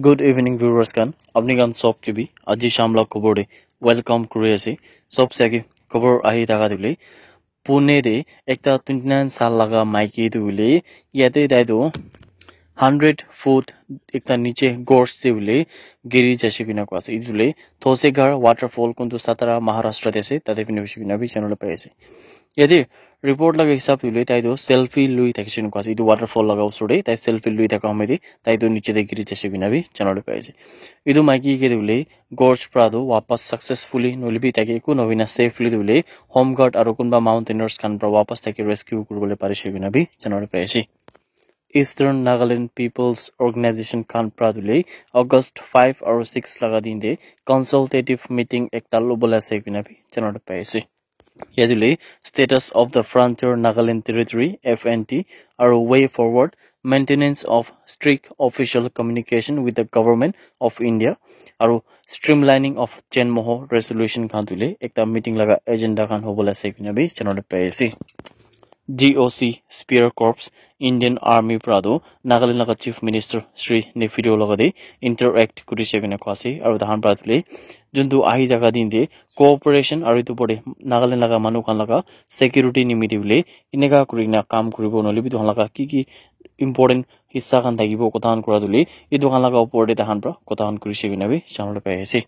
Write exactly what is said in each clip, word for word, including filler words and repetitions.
Good evening, viewers khan. Apni khan sob ke bhi aji sham la khobor te welcome kuri ase. Sob se age khobor ahi thaka tu hoile, Pune te ekta twenty nine sal laga maiki tu hoile, yate tai tu hundred foot ekta niche gorge te hoile giri jaise koina koa ase. Etu hoile Thosegar waterfall, kuntu Satara, Maharashtra te ase, tate finish hoise koina bi janabole pari ase. Yate report laga hisab te hoile tai tu selfie lui thakishe koina koa ase. Etu waterfall laga osor te tai selfie lui thaka home te tai tu niche te giri jaise koina bi janabole pari ase. Etu maiki ke tu hoile gorge pra tu wapas successfully nohoile bi tai ke eku nohoi na safely tu hoile home guard aru kunba mountaineers khan pra wapas tai ke rescue kuribole parishe koina bi janabole pari ase. Eastern Nagaland People's Organization khan pra tu hoile August five aru six laga din te consultative meeting ekta lobole ase koina bi janabole pari ase. Yate hoile Status of the Frontier Nagaland Territory, F N T, aru Way Forward, Maintenance of Strict Official Communication with the Government of India, aru Streamlining of Chenmoho Resolution khan tu hoile ekta meeting laga agenda khan hobole ase koina bi janabole pari ase. G O C Spear Corps Indian Army pra tu Nagaland laga Chief Minister Shri Neiphiu Rio laga te interact kurishe koina koa ase, aru tahan pra tu hoile juntu ahi thaka din te cooperation aru etu opor te Nagaland laga manu khan laga security nimite hoile eneka kuri kena kam kuribo, nohoile bi etu khan laga ki ki important hissa khan thakibo, kotha khan kura tu hoile etu khan laga opor te tahan pra kotha khan kurishe koina bi janabole pari ase.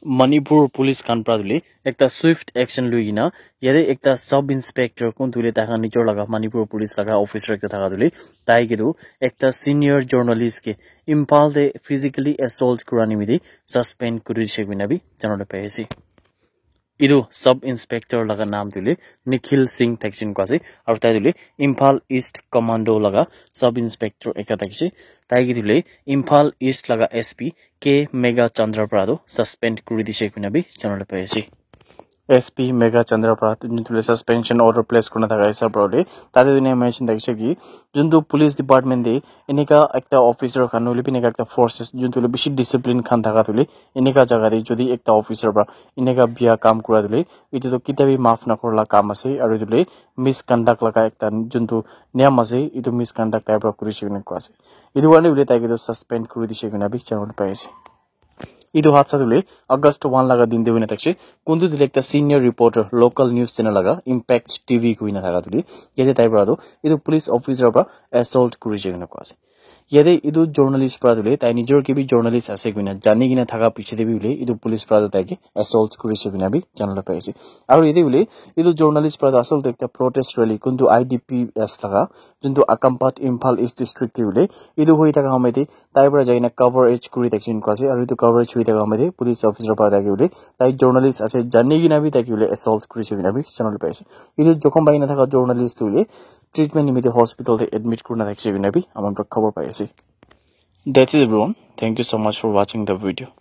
Manipur police khan pra tu hoile ekta swift action lui kena yate ekta sub inspector kuntu hoile tai khan nijor laga Manipur police laga officer ekta thaka tu hoile tai ke tu ekta senior journalist ke Imphal te physically assault kura nimite suspend kuri dishe koina bi janabole pari ase. Etu sub inspector laga naam tu hoile Nikhil Singh thakishe koina koa ase, aru tai tu hoile Imphal East Commando laga sub inspector ekta thakishe. Tai ke tu hoile Imphal East laga S P K Megha Chandra pra tu suspend kuri dishe koina bi janabole pari ase. S P Megha Chandra pra tu hoile suspension order place kurina thaka hisab pra hoile tate tu ena mention thakishe ki juntu police department te eneka ekta officer khan nohoile bi eneka ekta forces juntu hoile bishi discipline khan thaka tu hoile eneka jaga te jodi ekta officer pra eneka bia kam kura tu hoile etu tu ketia bi maaf nakura la kam ase, aru etu hoile misconduct laga ekta juntu niyam ase, etu misconduct tai pra kurishe koina koa ase. Etu karne hoile tai ke tu suspend kuri dishe koina bi janabole pari ase. Etu hadsa tu hoile August one laga din te hoina thakishe. Kuntu tu hoile ekta senior reporter local news channel laga Impact T V koina thaka tu hoile yate tai pra tu etu police officer pra assault kurishe koina koa ase. Yate etu journalist pra tu hoile tai nijor ke bi journalist ase koina jani kena thaka piche te bi hoile etu police pra tu tai ke assault kurishe koina bi janabole pari ase. Aru yate hoile etu journalist pra tu asol te ekta protest rally kuntu I D P S laga juntu Akampat Imphal East District te hoile etu hoi thaka home te tai pra jai kena coverage kuri thakishe koina koa ase, aru etu coverage hoi thaka home te police officer pra tai ke hoile tai journalist ase jani kena bi tai ke hoile assault kurishe koina bi janabole pari ase. Etu jokhom pai kena thaka journalist tu hoile treatment nimite hospital te admit kurina thakishe koina bi aman pra khobor pai ase. That's it everyone. Thank you so much for watching the video.